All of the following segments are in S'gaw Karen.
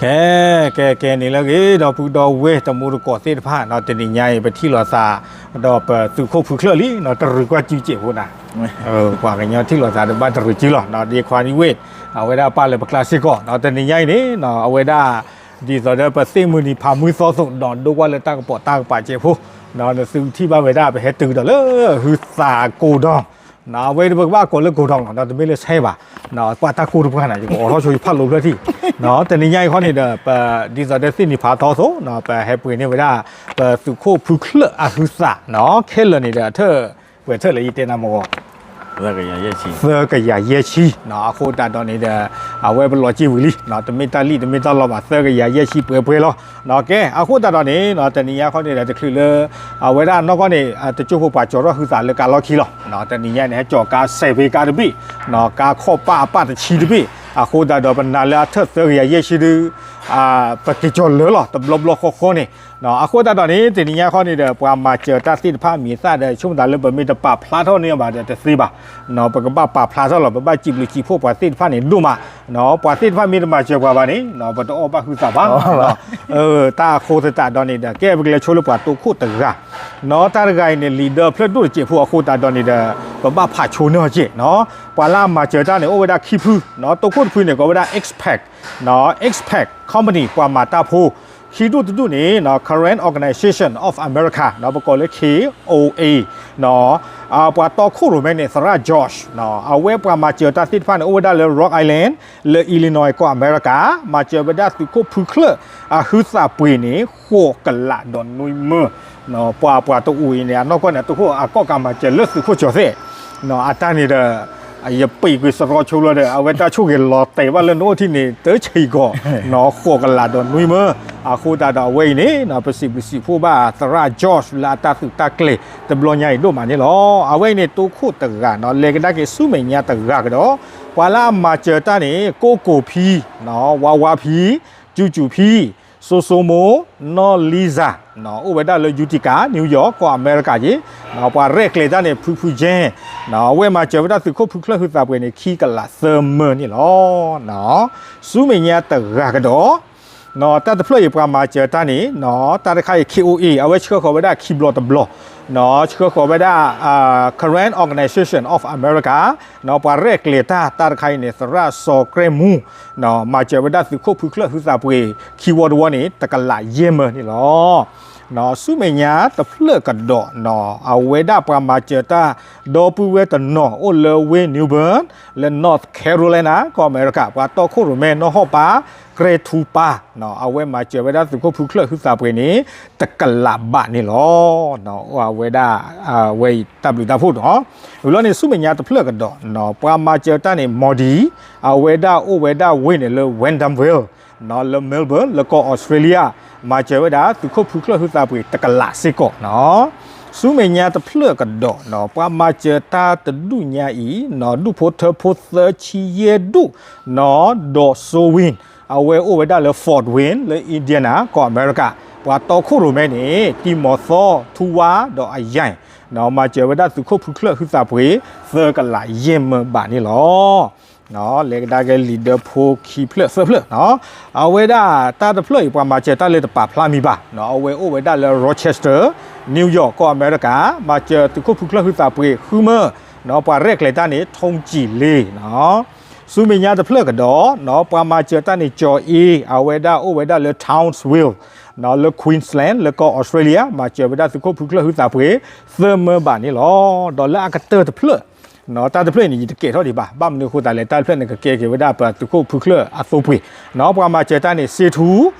ကဲ ကဲ ကဲန့ၣ်လၢအဂ့ၤ ဒီပုၢ်ဒီဝဲၢ်တံၤသကိးသ့ၣ်တဖၣ်နီၤ, တနံၤညါအံၤ ပထံၣ်လိာ်သး ဒီးပသုးခိၣ်ဖုချၢၣ်လံနီၤ, တရံးကွၢ်စုစ့ၣ်ဖိနၤ, ပှၤကညီထံၣ်လိာ်သးဒီးဘၣ်တရံးစုလီၤနီၤ, ဒ်ခွါနံၣ်ဝ့ၢ် အဝဲဒၣ်ပာ်လၢပကျါစ့ၢ်ကီးနီၤ, တနံၤညါအံၤန့ၣ်နီၤ အဝဲဒၣ် ဒ်သိးဒီးပသ့ၣ်မုၢ်နံၤဖးမုၢ်သီသိး ဒီးဒိကွၢ်လၢတၢ်ကပိာ်တၢ်ကပၤစဲးဖိ နသုထံၣ်ဘၣ်ဝဲဒၣ် ပဟဲတုၤဒီးလၢဟုသးကိးဒီး အဝဲပကဘၣ်ကိးလၢကိးဒီးလီၤ, တမ့ၢ်လၢဆဲဘၣ်, ပှၤတၢ်ကိၢ်တပှၢ်န့ၣ် ယကအိးထီၣ်ဆိယဖးလိဖျၢၣ်ထံၣ်, တနံၤညါအံၤခီန့ၣ်ဒီး ပ ဒ်သိးဒီးသ့ၣ်နံၤဖးသီသိး ပဟဲပှ့ၤန့ၢ်ဝဲဒၣ် ပသုးခိၣ်ဖုချၢၣ်အဟုသးနီၤ, ခဲလၢာ်န့ၣ်ဒီး အထၢၣ်ပှဲၤထၢၣ်လၢယတဲနၤမ့ၢ်ဂီၤ သၢကယၤယဲၢ်ဆံနီၤ, အဃိသတးဒီးန့ၣ်ဒီး အဝဲပလီၤစ့ဝံၤလံနီၤ, တမ့ၢ်တၢ်လံၣ်တမ့ၢ်တၢ်လီၤဘၣ် သၢကယၤယဲၢ်ဆံပှဲၤပှဲၤလီၤ. ကဲ အဃိသတးဒီးန့ၣ်နီၤ တနံၤညါခီန့ၣ်ဒီး တချုးလၢ အဝဲဒၣ်နီၢ်ကီၢ်န့ၣ် တကၠိဖိပှၤကၠီၤထီၣ်ဟုသးလၢကါလီၢ်ခံလီၤ. တနံၤညါန့ၣ် ဟဲကၠီၤကါစဲးဖ့ကါတဘ့ၣ်နီၤ, ကါခီၣ်ပၣ်အပၣ်တဆံတဘ့ၣ်, အဃိသတးဒီး ပနာ်လၢအထၢၣ်သၢကယၤယဲၢ်ဆံဒု ပက့ၤကၠီၤလၢာ်လီၤ တဘျီဘျီဃီဃီန့ၣ်, အဃိသတးဒီးန့ၣ် တနံၤညါခီန့ၣ်ဒီး ပှၤမၤစၢၤတၢ်သ့ၣ်တဖၣ်အမံၤအသၣ်ဒီး ဆိကမိၣ်သးလၢပမ့ၢ်တပာ်ဖျါထီၣ်န့ၢ်ဘၣ်ဒီးတသ့ဘၣ်, ပကဘၣ်ပာ်ဖျါထီၣ်လီၤ, ပဘၣ်စံးဘျုးစံးဖှိၣ်ပှၤသ့ၣ်တဖၣ်န့ၣ်ဒိၣ်မး, ပှၤသ့ၣ်တဖၣ်မ့ၢ်တမၤစၢၤပှၤဘၣ်န့ၣ် ပတအီၣ်ဘၣ်ဟုသးဘၣ်. တၢ်အဃိသတးဒီးန့ၣ်ဒီး ကဲ ပကလဲၤဆိလၢပှၤတိခိၣ်တဂၤနီၤ, တၢ်တဂၤအံၤန့ၣ် leader ဖျၢၣ်ဒိၣ်တစဲးဖိအဃိသတးဒီးန့ၣ်ဒီး ပဘၣ်ဖးဆိန့ၢ်အီၤစဲးနီၤ, ပှၤလၢအမၤစၢၤတၢ်န့ၣ် အိၣ်ဝဲဒၣ်ခံဖုနီၤ, တိခိၣ်တဖုန့ၣ် ကိးဝဲဒၣ် expat နီၤ, expat company ပှၤမၤတၢ်ဖိ, ခံဒူၣ်တဒူၣ်န့ၣ်နီၤ Karen Organization of America နီၤ, ပကိးလၢ K O A နီၤ, ပှၤတီခိၣ်ရိၣ်မဲန့ၣ် သရၣ် Josh နီၤ, အဝဲပှၤမၤစၢၤတၢ်သ့ၣ်တဖၣ်န့ၣ် အိၣ်ဝဲဒၣ်လၢ Rhode Island လၢ Illinois ကီၢ်အမဲရကၤ, မၤစၢၤဝဲဒၣ်သုးခိၣ်ဖုချၢၣ်အဟုသးပှ့ၤန့ၣ် ဃိးကလးဒီးနွံမၢ ပှၤပှၤတအိၣ်အံၤန့ၣ် အနီၢ်ကီၢ်န့ၣ် တခိၣ်အကီၣ်ကးမၤစၢၤလၢသုးခိၣ်ကၠီၤသဲး, အတၢ်န့ၣ်ဒီး ယပံာ်ကွံာ်စရီဆိလီၤဒီး အဝဲတၢ်ဆိၣ်ဂ့ၤလီၤတဲာ်ဘၣ်လၢနအိၣ်ထံၣ်န့ၣ် တဆံးကီး, ဃိးကလးဒီးနွံမၢ, အဃိသတးဒီးအဝဲအံၤန့ၣ် ပစံးဘျုးစံးဖှိၣ်ဘၣ်သရၣ် Josh လၢအတၢ်သုးတၢ်ကျဲၤတဘျီညါအံၤဒိၣ်မးန့ၣ်လီၤ. အဝဲအံၤန့ၣ် တိခိၣ်တဂၤနီၤ, လဲၤကဒါက့ၤဆူမဲာ်ညါတဂၤကဒီး, ပှၤလၢအမၤစၢၤတၢ်န့ၣ် ကိၣ်ကိၣ်ဖံနီၤ, ဝါဝါဖံ, ကၠူကၠူဖံ, စိစိမိၢ်, နီၢ်လံစၤ အိၣ်ဝဲဒၣ်လၢ Utica, New York ကီၢ်အမဲရကၤက့ၤ, ပှၤရဲၣ်ကျဲၤတၢ်န့ၣ် ဖုဖုကဲ, အဝဲမၤစၢၤဝဲဒၣ်သုးခိၣ်ဖုချၢၣ်ဟုသးပှ့ၤန့ၣ် ခံကလးသၢမၢန့ၣ်လီၤ. ဆူမဲာ်ညါတဂၤကဒီး, တၢ်တဖျၢၣ်အံၤပှၤမၤစၢၤတၢ်န့ၣ် တၢ်တခါအံၤ K O A အဝဲဆှၢဃီၤဝဲဒၣ်ခံဘျီတဘျီ, ဆှၢဃီၤဝဲဒၣ် Karen Organization of America, ပှၤရဲၣ်ကျဲၤတၢ် တၢ်တခါအံၤန့ၣ် သရၣ်စီၤကြဲၢ်မူ မၤစၢၤဝဲဒၣ်သုးခိၣ်ဖုချၢၣ်ဟုသးပှ့ၤ ခံဝီတဝီန့ၣ် တကလးယဲၢ်မၢန့ၣ်လီၤ. ဆူမဲာ်ညါတဖျၢၣ်ကဒီးနီၤ အဝဲဒၣ်ပှၤမၤစၢၤတၢ် ဒီပုၢ်ဝဲၢ်တနီၤအိၣ်လၢဝ့ၢ် New Bern လၢ North Carolina ကီၢ်အမဲရကၤ ပှၤတီခိၣ်ရိၣ်မဲနီၢ်ဟီၣ်ပၢ် ကြဲၢ်ထူပၢ် အဝဲမၤစၢၤဝဲဒၣ်သုးခိၣ်ဖုချၢၣ်ဟုသးပှ့ၤန့ၣ် တကလးဘးန့ၣ်လီၤ. အဝဲဒၣ် အဝဲအံၤတၢ်ဘျုးတၢ်ဖှိၣ်နီၤ. ဝံၤလီၤန့ၣ် ဆူမဲာ်ညါတဖျၢၣ်ကဒီး ပှၤမၤစၢၤတၢ်န့ၣ် Modi အဝဲဒၣ်အိၣ်ဝဲဒၣ်ဝ့ၢ်န့ၣ်လၢ Wyndham Vale လၢ Melbourne လၢကီၢ်အီစထြ့လယါ မၤစၢၤဝဲဒၣ်သုးခိၣ်ဖုချၢၣ်ဟုသးပှ့ၤတကလးစ့ၢ်ကီးနီၤ. ဆူမဲာ်ညါတဖျၢၣ်ကဒီးနီၤ ပှၤမၤစၢၤတၢ်တဒူၣ်ညါအံၤနီၤ ဒူၣ်ဖိထၢဖိသၢဆံယဲၢ်ဒူၣ်နီၤ ဒီး Soin အဝဲအိၣ်ဝဲဒၣ်လၢ Fort Wayne လၢ Indiana ကီၢ်အမဲရကၤ ပှၤတီခိၣ်ရိၣ်မဲန့ၣ် တံၤမီၤသီ ထူဝါ ဒီးအယဲၢ် မၤစၢၤဝဲဒၣ်သုးခိၣ်ဖုချၢၣ်ဟုသးပှ့ၤ သၢကလးယဲၢ်မၢဘးန့ၣ်လီၤ. လဲၤကဒါက့ၤ leader ဖိခံဖျၢၣ်သၢဖျၢၣ်နီၤ. အဝဲဒၣ်တၢ်တဖျၢၣ်အံၤ ပှၤမၤစၢၤတၢ်လၢတပာ်ဖျါမံၤဘၣ်နီၤ အဝဲအိၣ်ဝဲဒၣ်လၢ Rochester, New York ကီၢ်အမဲရကၤ မၤစၢၤသုးခိၣ်ဖုချၢၣ်ဟုသးပှ့ၤဃုမၢနီၤ ပှၤရဲၣ်ကျဲၤတၢ်န့ၣ် ထိၣ်ကံၣ်လ့နီၤ. ဆူမဲာ်ညါတဖျၢၣ်ကဒီးနီၤ ပှၤမၤစၢၤတၢ်န့ၣ် ကၠီၤအ့ အဝဲဒၣ်အိၣ်ဝဲဒၣ်လၢ Townsville နီၤ လၢ Queensland လၢကီၢ်အီစထြ့လယါ မၤစၢၤဝဲဒၣ်သုးခိၣ်ဖုချၢၣ်ဟုသးပှ့ၤ သၢမၢဘးန့ၣ်လီၤ. ဒီးလၢအကတၢၢ်တဖျၢၣ် တၢ်တဖျၢၣ်အံၤန့ၣ် ယတကဲထီၣ်ဒံးဘၣ် ဘၣ်မနုၤအဃိသတးလဲၣ် တၢ်တဖျၢၣ်န့ၣ် ကကဲက့ၤဝဲဒၣ်ပသုးခိၣ်ဖုချၢၣ်အသိပှ့ၤနီၤ ပှၤမၤစၢၤတၢ်န့ၣ် စ့ထူ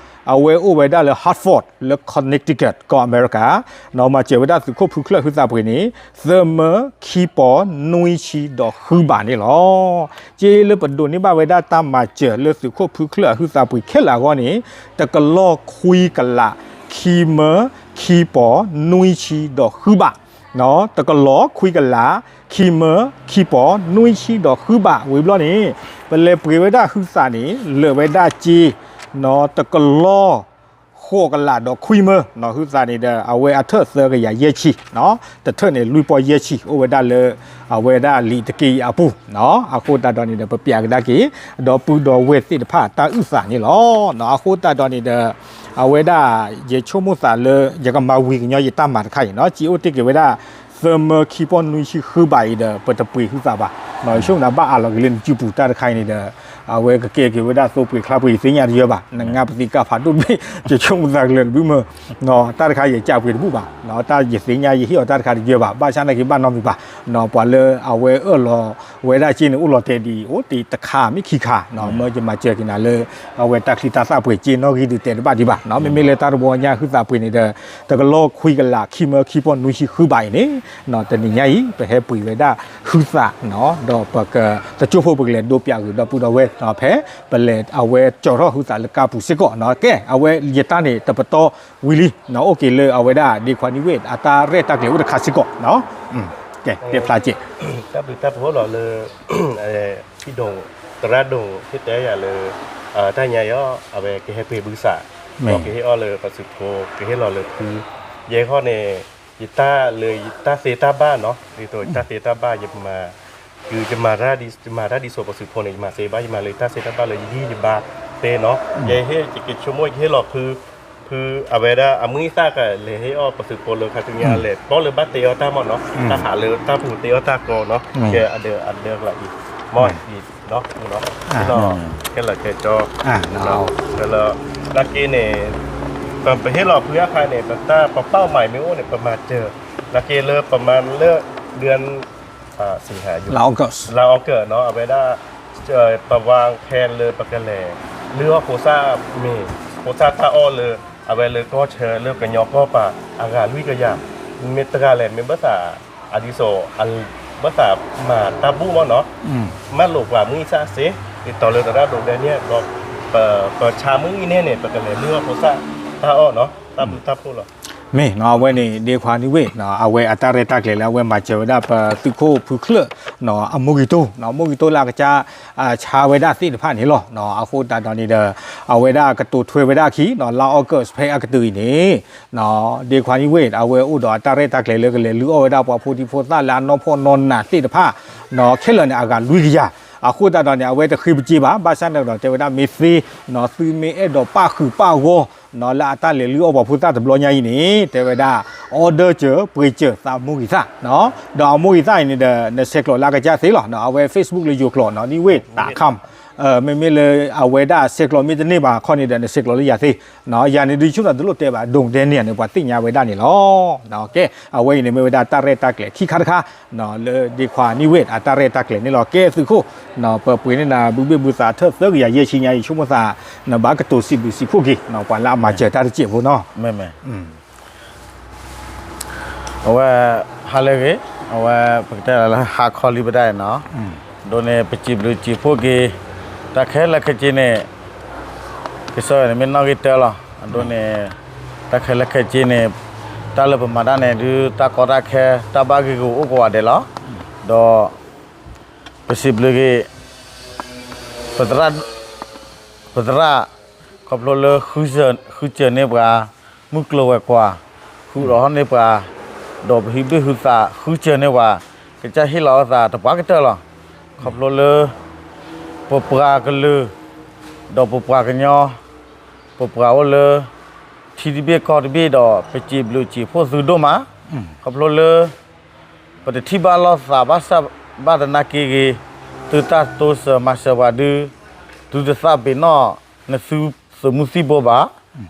အဝဲအိၣ်ဝဲဒၣ်လၢ Hartford လၢ Connecticut ကီၢ်အမဲရကၤ မၤစၢၤဝဲဒၣ်သုးခိၣ်ဖုချၢၣ်ဟုသးပှ့ၤန့ၣ် သၢမၢခံပီၤနွံဆံဒီးဃုဘးန့ၣ်လီၤ. က့လၢပဒိးန့ၢ်ဘၣ်ဝဲဒၣ်တၢ်မၤစၢၤလၢသုးခိၣ်ဖုချၢၣ်အဟုသးပှ့ၤခဲလၢာ်အဂီၢ်န့ၣ် တကလီၢ်ခွံကလး ခံမၢ ခံပီၤနွံဆံဒီးဃုဘး နီၤ တကလီၢ်ခွံကလး ခံမၢ ခံပီၤ နွံဆံဒီးဃုဘး ဝံၤဘျီန့ၣ် ပလဲၤပှ့ၤဝဲဒၣ်ဟုသးန့ၣ် လၢာ်ဝဲဒၣ်စ့ နီၤ တကလီၢ် ဃိးကလးဒီးခွံမၢ, ဟုသးန့ၣ်ဒီး အဝဲအထၢၣ်သၢကယၤယဲၢ်ဆံ, တထၢၣ်န့ၣ်လွံၢ်ပီၢ်ယဲၢ်ဆံ အိၣ်ဝဲဒၣ်လၢ အဝဲဒၣ်လံာ်တက့ၢ်အံၤအပူၤ, အဃိသတးဒီးန့ၣ်ဒီး ပပျးကဒါက့ၤ ဒီပုၢ်ဒီဝဲၢ်သ့ၣ်တဖၣ်တၢ်အုၣ်သးန့ၣ်လီၤ. အဃိသတးဒီးန့ၣ်ဒီး အဝဲဒၣ် ယဆိကမိၣ်သးလၢ ယကမၤဝံၤကညီယတၢ်မၤတခါအံၤနီၤ, စံးအိၣ်တ့ၢ်က့ၤဝဲဒၣ် သၢမၢခံပီၢ်နွံဆံဃုဘးအံၤဒီး ပတပှ့ၤဟုသးဘၣ်. ယဆိကမိၣ်သးဘၣ်အးလီၤက့ၤလၢနစုပူၤတၢ်တခါအံၤန့ၣ်ဒီး အဝဲကကဲက့ၤဝဲဒၣ်သိပှ့ၤချါပှ့ၤသ့ၣ်ညါတယၢဘၣ်, နငါပသံးကၢ်ဖးဒိၣ်တဘ့ၣ် ယဆိကမိၣ်သးကလၢာ်တဘျုးမၢ, တၢ်တခါယကးပှ့ၤတဘူၣ်ဘၣ်, တၢ်ယသ့ၣ်ညါယဟ့ၣ်အီၤတၢ်တခါတယၢဘၣ်, ဘၣ်ဆၣ်နာ်က့ဘၣ်နီတမံၤဘၣ်, ပှၤလၢအဝဲအၢၣ်လီၤဝဲဒၣ်က့န့ၣ် အိၣ်လီၤတဲာ်ဒ်အံၤ အိၣ်တ့ၢ်တခါမ့ၢ်ခံခါ, မၢယမၤစၢၤက့ၤနၤလၢ အဝဲတၢ်ချံတၢ်သၣ်ပှ့ၤက့နီၣ်ဂံၢ်ဒုးတဲတဘၣ်ဒံးဘၣ်, မ့မ့ၢ်လၢတၢ်တဘီညါဟုသးပှ့ၤန့ၣ်ဒီး တကလီၢ်ခွံကလးခံမၢခံပီၢ်နွံဆံဃုဘးအံၤန့ၣ် တနံၤညါအံၤ ပဟဲပှ့ၤဝဲဒၣ်ဟုသး, ဒီးပက တကၠိဖိပကလဲၤဒိးပျးဂုာ်ဒီပုၢ်ဒီဝဲၢ် ဖဲပလဲၤအဝဲကၠီၤထီၣ်ဟုသးလၢကါပူၤစ့ၢ်ကီး, ကဲ အဝဲယတၢ်န့ၣ် တပတီၢ်ဝံၤလံ, အိၣ်က့ၤလၢအဝဲဒၣ် ဒ့ခွါနံၣ်ဝ့ၢ် အတၢ်ရဲၣ်တၢ်ကျဲၤအိၣ်တခါစ့ၢ်ကီး, ကဲ တဲဖျါက့ၤ တၢ်ဘျုးတၢ်ဖှိၣ်လီၤလၢ ထံဒိၣ် သရၣ်ဒိၣ် ဟ့ၣ်တဲယၤလၢ တၢ်ညါအံၤ အဝဲကဟဲပှ့ၤဘုစး, ဒီးကဟ့ၣ်အီၣ်လၢပသုးဖိ ကဟ့ၣ်လီၤလၢဖု, ယဲခီန့ၣ် ယတၢ်လၢယတၢ်သ့တၢ်ဘၣ်နီၤ, ဒ်သိးယတၢ်သ့တၢ်ဘၣ် ယမၤ ယမၤတၢ်ဒ်သိးပသုးဖိန့ၣ် ယမၤသ့ဘၣ် ယမၤလၢယတၢ်သ့တၢ်ဘၣ်လၢယဟံၣ်ယဘါသ့နီၤ, ယဟ့ၣ် ယကဆိကမိၣ် ယကဟ့ၣ်လီၤဖု ဖုအဝဲဒၣ်အမုၢ်အသၣ်ကလဲၤဟ့ၣ်အီၣ်ပသုးဖိလၢခါဆူညါလဲၤ ပီၣ်လၢဘၣ်သ့အီၣ်တၢ်မီၢ်နီၤ, တၢ်ဟးလၢတၢ်ပူၤသ့အီၣ်တၢ်ကီနီၤ, ကဲအဒၢးအဒၢးကလးအံၤ, မီၢ်အံၤနီၤ, ခဲလၢာ်ခဲဆ့, လၢ နာ်က့န့ၣ် ပဟ့ၣ်လီၤဖုအခါန့ၣ် ပတၢ်ပပာ်မၤမ့ၢ်အိၣ်န့ၣ် ပမၤစၢၤ, နာ်က့လၢပမၤလၢ ဒၢ လါအီကူး လါအီကူးနီၤ အဝဲဒၣ် ပဝါခဲလၢပကလဲၤ လုၢ်အီၣ်ဖိသၣ်မ့ၤ ဖိသၣ်တၢ်အီၣ်လၢ အဝဲလၢကီၢ်ဆၢလၢကညီကီၢ်ပၤ အဂၤလွံၢ်ကယၤ, မ့ၢ်တဂၤလဲၣ် မ့ၢ်ဘၣ်သး အဒ်သိး ဘၣ်သးမၤတၢ်ဘူၣ်မီၢ်နီၤ, မၢလိာ်ပှၤမုၢ်အံသၣ်စ့, ဒ်သိးလၢသရၣ်ဒိးဒဲန့ၣ် ပဆါမုၢ်အံန့ၣ်န့ၣ် ပကလဲၤလုၢ်အီၣ်ဖိသၣ်တၢ်အီၣ်နီၤ, တၢ်ဘျုးတၢ်ဖှိၣ်လီၤ. မ့ၢ်နီၤ အဝဲန့ၣ် ဒ့ခွါနံၣ်ဝ့ၢ် အဝဲအတၢ်ရဲၣ်တၢ်ကျဲၤလၢအဝဲမၤစၢၤဝဲဒၣ်ပသုးခိၣ်ဖုချၢၣ် အမိၢ်ဂံၢ်တိၢ် အမိၢ်ဂံၢ်တိၢ်လၢအကစၢ် ဆါဝဲဒၣ်သ့ၣ်တဖၣ်န့ၣ်လီၤ. အဃိသတးဒီးန့ၣ်ဒီး အဝဲဒၣ်ကတိၤထွဲဝဲဒၣ်အခံ လါအီကူးဖဲအကတၢၢ်အံၤန့ၣ် ဒ့ခွါနံၣ်ဝ့ၢ် အဝဲအိၣ်ဒီးအတၢ်ရဲၣ်တၢ်ကျဲၤလၢကလဲၤလုၢ်အီၣ်ဝဲဒၣ်ပှၤဖိဒံဖိသၣ်လၢအနီၢ်ဖှီၣ်နီၢ်နးသ့ၣ်တဖၣ် ခဲလၢာ်န့ၣ် အဂၤလွံၢ်ကယၤ, အဃိသတးဒီးန့ၣ် အဝဲတဃ့ပစ့ဘၣ်, ဘၣ်ဆၣ်န့ၣ်ဒီး တဲဝဲဒၣ်မ့ၢ်သ့ သုမ့ၢ်အဲၣ်ဒိးပၣ်ဃုာ်ပၣ်ဂီၢ် လၢအတၢ်လဲၤလုၢ်အီၣ်ပှၤဖိသၣ်တဘျီညါအံၤန့ၣ် တဲဝဲဒၣ် order စၢၤ ပှ့ၤစၢၤသးမိၢ်ဂံၢ်သၣ်, ဒီးအမိၢ်ဂံၢ်သၣ်အံၤန့ၣ်ဒီး နဆဲးကျိးလၢအကစၢ်သ့လီၤ, အဝဲ Facebook လၢယိၤကျိာ်နီၤ နံၣ်ဝ့ၢ်တၢ်ခၢမ်, မ့မ့ၢ်လၢအဝဲဒၣ်ဆဲးကျိးမ့ၢ်တန့ၢ်ဘၣ်ခီန့ၣ်ဒီး နဆဲးကျိးလၢယၤသ့, ယၤန့ၣ်ဒုးဆိကမိၣ်တလိၣ်တဲဘၣ် ဒိၣ်တဲန့ၢ်န့ၣ် ပှၤသ့ၣ်ညါဝဲဒၣ်န့ၣ်လီၤ. ကဲ အဝဲအံၤန့ၣ်မ့ၢ်ဝဲဒၣ်တၢ်ရဲၣ်တၢ်ကျဲၤခံခါတခါ လၢဒ့ခွါနံၣ်ဝ့ၢ်အတၢ်ရဲၣ်တၢ်ကျဲၤန့ၣ်လီၤ. ကဲသုးခိၣ် ပပှ့ၤန့ၢ်နၤဘုဘ့ၣ်ဘုသးထၢၣ်သၢကယၤယဲၢ်ဆံညါအံၤ ဆိကမိၣ်သး နဘၣ်ကတိၤစံးဘျုးစံးဖှိၣ်က့ၤ ပှၤလၢအမၤစၢၤတၢ်တစဲးဖိနီၤ. အဝဲ ဟါလၢအဂ့ၤ အဝဲ ပကတဲလၢဟါခီလံပဒၣ်အံၤနီၤ, အဒိန့ၣ် ပစံးဘျုးစံးဖှိၣ်က့ၤ တၢ်ခဲလၢာ်ခဲဆ့န့ၣ် ကစၢ်ယွၤန့ၣ်မ့ၢ်နီၣ်ဂံၢ်တၢလီၤ. အဒိန့ၣ် တၢ်ခဲလၢာ်ခဲဆ့န့ၣ် တၢ်လၢပမၤတၢ်န့ၣ် ဒုးတၢ်ကီတၢ်ခဲ တၢ်ဘၣ်ဂ့ၢ်ဂီၤအိၣ်ကိးဂၤဒဲးလီၤ. ဒီး ပစံးဘျုးက့ၤ ပသရၣ် ပသရၣ် ခီဖျိလၢ ဃုစၢၤန့ၢ်ပှၤ မုၢ်ကျိၤဝဲၤကွာ် ဃုာ်ဒီးဟီၣ်န့ၢ်ပှၤ ဒီးပဟံးဘ့ၣ်ဟူသး ဃုစၢၤန့ၢ်ပှၤ ကစၢ်ဟ့ၣ်လီၤအသးတပှၢ်ကတၢၢ်လီၤ. ခီဖျိလၢ ပပှၤကလုာ် ဒီးပပှၤကညီ ပပှၤအိၣ်လၢ ထံတဘ့ၣ်ကီၢ်တဘ့ၣ်ဒီး ပစံးဘျုးစံးဖှိၣ်သုဒိၣ်မး, ခီဖျိလၢ ပတထံၣ်ဘၣ်လိာ်သးဘၣ်ဆၣ်ဘၣ်သနာ်က့ဂ့ၤ, သုတၢ်တိစၢၤမၤစၢၤပှၤဒုး, သုတသးပ့ၤနီၣ် နသုသုးမုၢ်သံၣ်ဘိဘၣ်,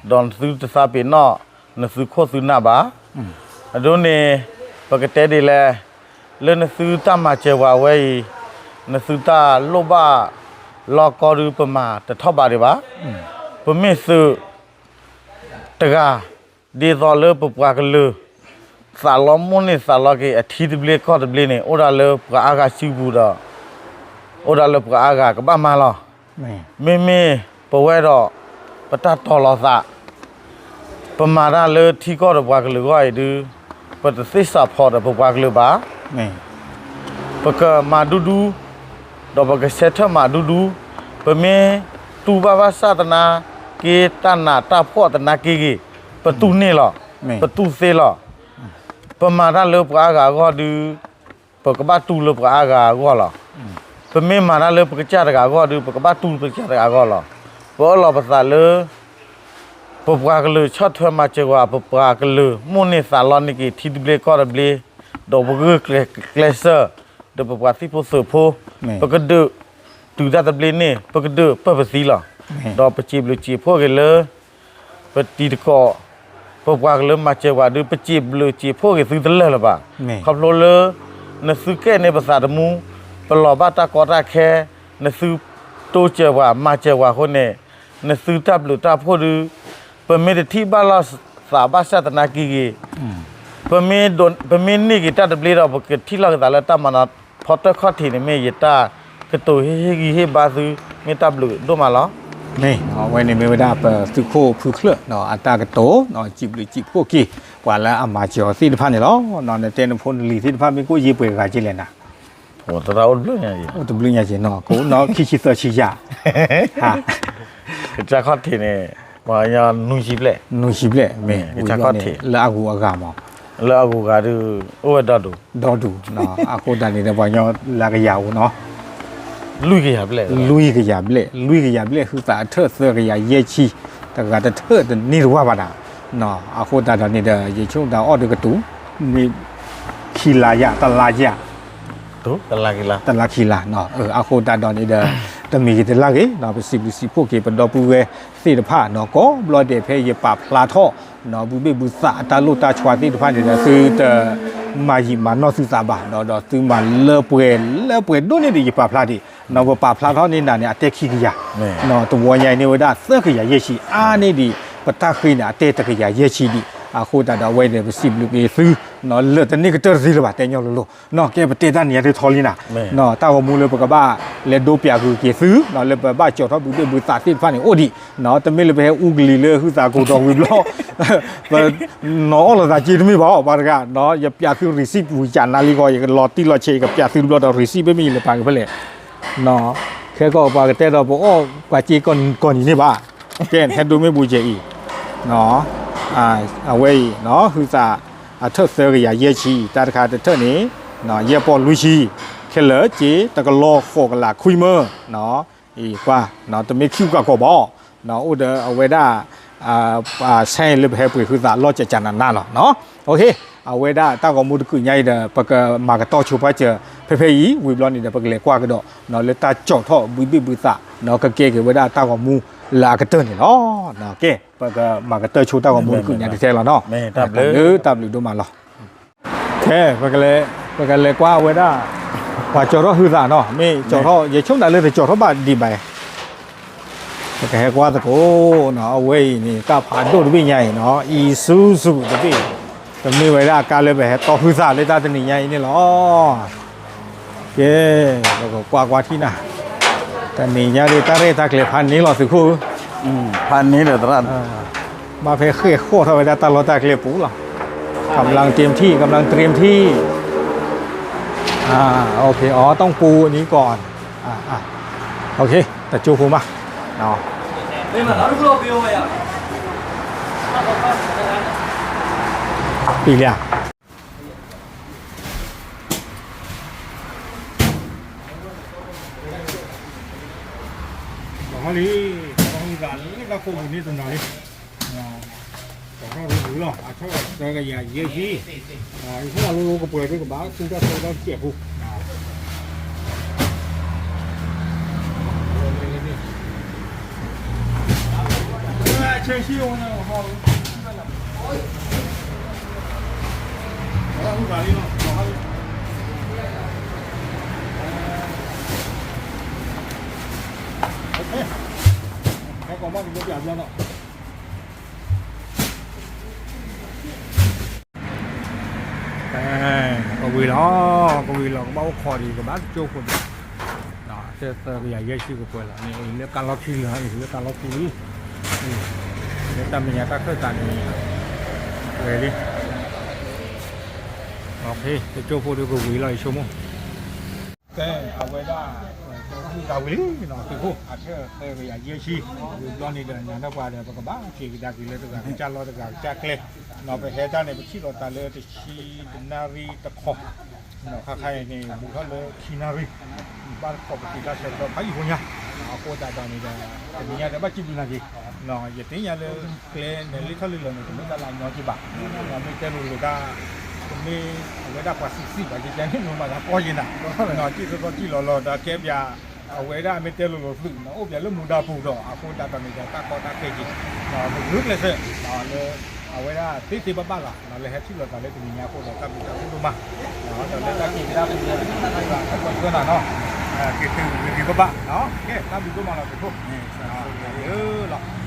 ဒီးနသုတသးပ့ၤနီၣ် နသုခိၣ်သုနၢ်ဘၣ်. အဒိန့ၣ် ပကတဲဒ်လဲၣ်, လၢနသုတၢ်မၤစၢၤပှၤဝဲအံၤ, နသုတၢ်လိၣ်ဘၣ်လီၢ်ကီဒုးပမၤတထီၣ်ဘးဒံးဘၣ်. ပမ့ၢ်သုး တဂၤ ဒ်သိးလၢပပှၤကလုာ် သးလီမိၢ်န့ၢ်သးလီက့ၤအထံတဘျ့ကီၢ်တဘျ့န့ၣ် အိၣ်ဒၣ်လၢပှၤအါဂၤစုပူၤဒီး အိၣ်ဒၣ်လၢပှၤအါဂၤကဘၣ်မၤလီၤ. မ့မ့ၢ်ပဝဲဒီး ပတၢ်တီၤလီၤသး ပမၤတၢ်လၢထံကီၢ်ဒီးပှၤကလုာ်အဂီၢ်အံၤဒုး ပတသ့ၣ်စးဖီဒီးပပှၤကလုာ်ဘၣ်. ပကမၤဒူဒူ ဒီးပကဆဲးထၢၣ်မၤဒူဒူ, ပမ့ၢ်တူၢ်ဘၣ်ဘၣ်ဆၣ်သနာ် ပမ့ၢ်က့ၤတၢ်နးတၢ်ဖှီၣ်သနာ်က့ဂ့ၤ, ပတူၢ်န့ၢ်လီၤ, ပတူၢ်သ့လီၤ. ပမၤတၢ်လၢပှၤအါဂၤအဂီၢ်ဒုး, ပကဘၣ်တူၢ်လၢပှၤအါဂၤအဂီၢ်လီၤ. ပမ့ၢ်မၤတၢ်လၢပကစၢ်တဂၤအဂီၢ်ဒုး, ပကဘၣ်တူၢ်ပကစၢ်တဂၤအဂီၢ်လီၤ. ပအၢၣ်လီၤပသးလၢ ပပှၤကလုာ်ဆီၣ်ထွဲမၤစၢၤဝဲ, ပပှၤကလုာ်မိၣ်န့ၢ်သးလီန့ၢ်က့ၤ ထံတဘျ့ကီၢ်တဘျ့, ဒီးပဂုာ်ကျဲးစၢး, ဒီးပပှၤသံၣ်ဖိသုးဖိ, ပကဒုးတုၤတၢ်တဘျ့န့ၣ် ပကဒုးပၢၢ်ပသံလီၤ. ဒီးပစံးဘျုးစံးဖှိၣ်က့ၤလၢ ပတံၤသကိး, ပပှၤကလုာ်မၤစၢၤဝဲဒုး ပစံးဘျုးစံးဖှိၣ်က့ၤသုတလၢာ်လၢၤဘၣ်. ခီဖျိလၢ နသုကဲန့ၢ်ပသးသမူ, ပလီၤဘၣ်တၢ်ကီတၢ်ခဲ, နသုတိစၢၤပှၤ မၤစၢၤပှၤအဃိန့ၣ်, နသုတၢ်ဘျုးတၢ်ဖှိၣ်ဒုး, ပမ့ၢ်တထံၣ်ဘၣ်လိာ်သးဘၣ်ဆၣ်သနာ်က့ဂ့ၤ, ပမ့ၢ်န့ၢ်က့ၤတၢ်တဘျ့ဒီး ပကထံၣ်လိာ်က့ၤသးလၢတၢ်မၤနီၤဖီတၢၣ်ခီၣ်ထံးန့ၣ် မ့ၢ်ယတၢ်ကတိၤဟ့ၣ်ဂံၢ်ဟ့ၣ်ဘါသု မ့ၢ်တၢ်ဘျုးဒိၣ်မးလီၤ. မ့ၢ်, အဝဲန့ၣ်မ့ၢ်ဝဲဒၣ်ပသုးခိၣ်ဖုချၢၣ် အတၢ်ကတိၤ, စံးဘျုးစံးဖှိၣ်က့ၤ ပှၤလၢအမၤစၢၤအီၤသ့ၣ်တဖၣ်န့ၣ်လီၤ. နတဲနဖိနလံၤသ့ၣ်တဖၣ်မ့ၢ်ကိၣ်ယ့ပှဲၤဂၤက့လဲၣ်နၤ, အိၣ်တဘျုးညါက့ၤ, အိၣ်တဘျုးညါက့ၤနီၤ, ကအိၣ်နီၤခံဆံသၢဆံယၤ, ကစၢ်ခီၣ်ထံးန့ၣ်, နွံဆံဘျဲၣ်, နွံဆံဘျဲၣ်, မ့ၢ်, ကစၢ်ခီၣ်ထံး, လၢအဂုၤအဂၤမး, လၢအဂုၤအဂၤဒုး, အိၣ်ဝဲဒီဒူၣ်, ဒီဒူၣ်, အဃိသတးန့ၣ်ဒီး ပှၤကညီလၢကယၤအိၣ်နီၤ လွံၢ်ကယၤဘျဲၣ်, လွံၢ်ကယၤဘျဲၣ်, လွံၢ်ကယၤဘျဲၣ် ဟုသးအထၢၣ်သၢကယၤယဲၢ်ဆံ, တဂၤတထၢၣ်တန့ၢ်တဝၢ်ဘၣ်ဒၣ်, အဃိသတးဒီးန့ၣ်ဒီး ယဆိကမိၣ်အီၣ်ဒုးကတူၢ်, မ့ၢ်ခံလါယၤ တလါယၤ, တလါခံလါ, အဃိသတးဒီးန့ၣ်ဒီး တမံၤဂ့ၤတလါဂ့ၤ ပစံးဘျုးစံးဖှိၣ်က့ၤ ပဒီပုၢ်ဝဲၢ်သ့ၣ်တဖၣ်နီၤ, ကိးဘျီဒဲးဖဲယပာ်ဖျါထီၣ် ဘုဘ့ၣ်ဘုသးအတၢ်လိၣ်တၢ်ဆီသ့ၣ်တဖၣ်န့ၣ်ဒီး သုတမၤယံာ်မၤနီၢ်သုသးဘၣ်, ဒီးသုမၤလၢပှဲၤလၢပှဲၤဒိၣ်န့ၢ်ဒံးယပာ်ဖျါဒံး, ပပာ်ဖျါထီၣ်န့ၢ်နၤန့ၣ် အတဲခံကယၤ, တဝီညါအံၤန့ၢ်ဝဲဒၣ်သၢကယၤယဲၢ်ဆံ အါန့ၢ်ဒံး, ပတၢ်ဃ့န့ၣ် အတဲတကယၤယဲၢ်ဆံဒံး, အဃိသတးဒီးအဝဲန့ၣ် ပစံးဘျုးက့ၤသု လၢာ်တန့ၢ်ကတၢၢ်တသ့လၢၤဘၣ် တဲညီလိၤလိၤ, ကဲပတဲတၢ်န့ၣ်ယၤဒုးထီလံနၤ, တၢ်ဂီၤမူလၢပကဘၣ်လဲၤဒိပၠးဂုာ်က့ၤသု လၢပဘၣ်ကၠီၣ်ထီၣ်ဘုဘ့ၣ်ဘုသးသ့ၣ်တဖၣ်န့ၣ်အိၣ်ဒံး, တမ့ၢ်လၢပဟဲအူကလံၤလၢဟုသးကိၢ်ဒီးဝံၤဘျီ ပနီၤအီၣ်လိာ်သးက့တမ့ၢ်ဘၣ် ပှၤတဂၤ, ယပၠးသု receipt ဝံၤကနါလံဂီၢ် ယကလီၤတံၢ်လီၤဆဲး ယကပၠးသုတဘျီဒီး receipt မ့ၢ်မ့ၢ်ယလဲၤပာ်က့ၤဖဲလဲၣ်, ခဲကီၢ်ပှၤကတဲဒီးပအီၣ်ပှၤစ့ကိးနံၤန့ၣ်ဘၣ်, ကဲဟဲဒိမ့ၢ်ဘူးကဲအံၤ, အဝဲအံၤ ဟုသးအထၢၣ်သၢကယၤယဲၢ်ဆံ တၢ်တခါတထၢၣ်န့ၣ် ယဲၢ်ပီၢ်လွံၢ်ဆံ, ခဲလၢာ်စ့ တကလီၤဃိးကလးခွံမၢ, အံၤကွၢ်, တမ့ၢ်ခံကကွီၢ်ဘၣ်, အိၣ်ဒီးအဝဲဒၣ် ဆဲလၢပဟဲပှ့ၤဟုသးလီၢ်ကကနနါလီၤ, အဝဲဒၣ်တၢ်ဂီၤမူတကုးညါအံၤဒီး ပကမၤကတီၢ်ဆိပာ်စၢၤ ဖဲဖဲအံၤ ဝံၤဘျီန့ၣ်ဒီး ပကလဲၤကွၢ်ကဒီး လၢတၢ်ကၠီၣ်ထီၣ်ဘုဘ့ၣ်ဘုသး ကကဲက့ၤဝဲဒၣ်တၢ်ဂီၤမူလၢအကတၢၢ်န့ၣ်လီၤ, ကဲ ပကမၤကတၢၢ်ဆိတၢ်ဂီၤမူတကုးညါတထဲလီၤနီၤ, တၢ်ဘျုးတၢ်ဘျုးဒိၣ်မးလီၤ. ကဲ, ပကလဲၤကွၢ်ဝဲဒၣ် ပှၤကၠီထီၣ်ဟုသးနီၤ, မ့ၢ်ကၠီထီၣ် ယဆိကမိၣ်လၢတကၠီထီၣ်ဘၣ်ဒံးဘၣ်, ပကဟဲကွၢ်သကိးနီၤ, အဝဲအံၤန့ၣ် တၢ်ဖးဒိၣ်တဘ့ၣ်ညါအံၤနီၤ, Isuzu တဘ့ၣ်, တမ့ၢ်ဝဲဒၣ်ကါလၢပဟဲတီဟုသးလၢတၢ်တနံၤညါအံၤန့ၣ်လီၤ. ကဲ, ပကကွၢ်ကွၢ်ထံၣ်နၤ, တနံၤညါဒ်တၢ်ရဲၣ်တၢ်ကျဲၤဖးန့ၢ်လီၤသုးခိၣ်ဧၢ, ဖးန့ၢ်ဒီးသရၣ် ဘၣ်ဖဲဃ့ၢ်ဃီၣ်ထီၣ်ဝဲဒၣ်တၢ်လီၢ်တၢ်ကျဲပူၤလီၤ, ကမျၢၢ်တ့ထံၣ် ကမျၢၢ်တ့ထံၣ်, အီၣ်တီၢ်ပူၤနံၤကီၢ်, တကၠိဖိမး, ပံလၢ ဟီလံ, တၢ်ဟူသးလၢတၢ်ခိၣ်ပူၤန့ၣ်တနီၤလံ, ကီၢ်ထီၣ်ရူၤရူၤလီၤ, အထီၣ်သၢကယၤယဲၢ်ဆံ, ယဆိကမိၣ်လိၤလိၤကပှဲၤဒ်ကဘၣ်သူၣ်ထီၣ်သၢထီၣ်တစဲးဖိ, ဆဲးဆံ, ဟဲကီးမး ကဘၣ်ပျးဘျီနီၤ, ကဝံၤလီၤ, ကဝံၤလီၤ ကဘၣ်အိၣ်ခိးဒံး ကဘၣ်ကၠိဖိဒံး, သၢကယၤယဲၢ်ဆံကပှဲၤလီၤန့ၣ် လၢကါလီၢ်ခံလံ, လၢကါလီၢ်ခံလံ, လၢတၢ်မဲာ်ညါတၢ်ခၢၣ်သးန့ၣ် ဝဲလံ, ကၠိဖိဒီးကဝံၤလီၤ ယဆိကမိၣ်, ကဲ အဝဲဒၣ် တၢ်ဝံၤလံနီၤ သုးခိၣ် အထၢၣ်သၢကယၤယဲၢ်ဆံ, ဝံၤဘျီန့ၣ်ဒီး နၤဒီးပှၤဒီး ပကဘၣ်က့ၤကဒါက့ၤလၢတဂၤကစၢ်လီၢ်တဂၤကစၢ်ကျဲ, နီၤ ပဟဲတၢ်န့ၣ် ပထံၣ်လိာ်သးလၢတဆံတနၣ်ရံၣ်တခီ, ခါခါအံၤန့ၣ် ဘူးထီၣ်လၢခံနၣ်ရံၣ်, ဘၣ်တခီပက့ၤတၢ်ဆၢကတီၢ်ဖးယံာ်ဖိညါ, အဃိသတးဒီးန့ၣ်ဒီး တနံၤညါဒီးဘၣ်စံးဘျုးနၤက့ၤ, ယသ့ၣ်ညါလၢ ကျဲန့ၣ် လၢထီၣ်လံလီၤန့ၣ် တမ့ၢ်တၢ်လၢအညီက့ၤဘၣ်, မ့ၢ်တဲလိၤလိၤတၢ် တမ့ၢ်အဝဲဒၣ်ပှၤစံးစံးဘၣ် ယကဲန့ၣ် မ့ၢ်မၤသးကီၢ်ယံၤနၤ, စံၣ်သီသီစံၣ်လီၤလီၤဒီးကဲပၠး, အဝဲဒၣ်မ့ၢ်တဲလိၤလိၤသုးန့ၣ် အိၣ်ပၠးလၢမူဒါပူၤဒီး အဃိသတးဒီးန့ၣ်ဒီး တၢ်ကီတၢ်ခဲက့ၤ, မ့ၢ်ဂုာ်ကျဲးစၢး လၢ အဝဲဒၣ်သ့သ့ဘၣ်ဘၣ်လီၤ, လၢဟဲထံၣ်လိာ်သးလၢတနံၤညါအဃိဒီး တၢ်ဘျုးတၢ်ဖှိၣ်ဒိၣ်မး, ဒီးလၢတၢ်က့ၤကဒါက့ၤဒီး တၢ်ဂၤတၢ်ကီဆၢနၤနီၤ, က့ၤတုၤဂ့ၤဂ့ၤဘၣ်ဘၣ်, ကဲ တၢ်ဘျုးဒိၣ်မးလီၤသုးခိၣ်, လၢလီၤ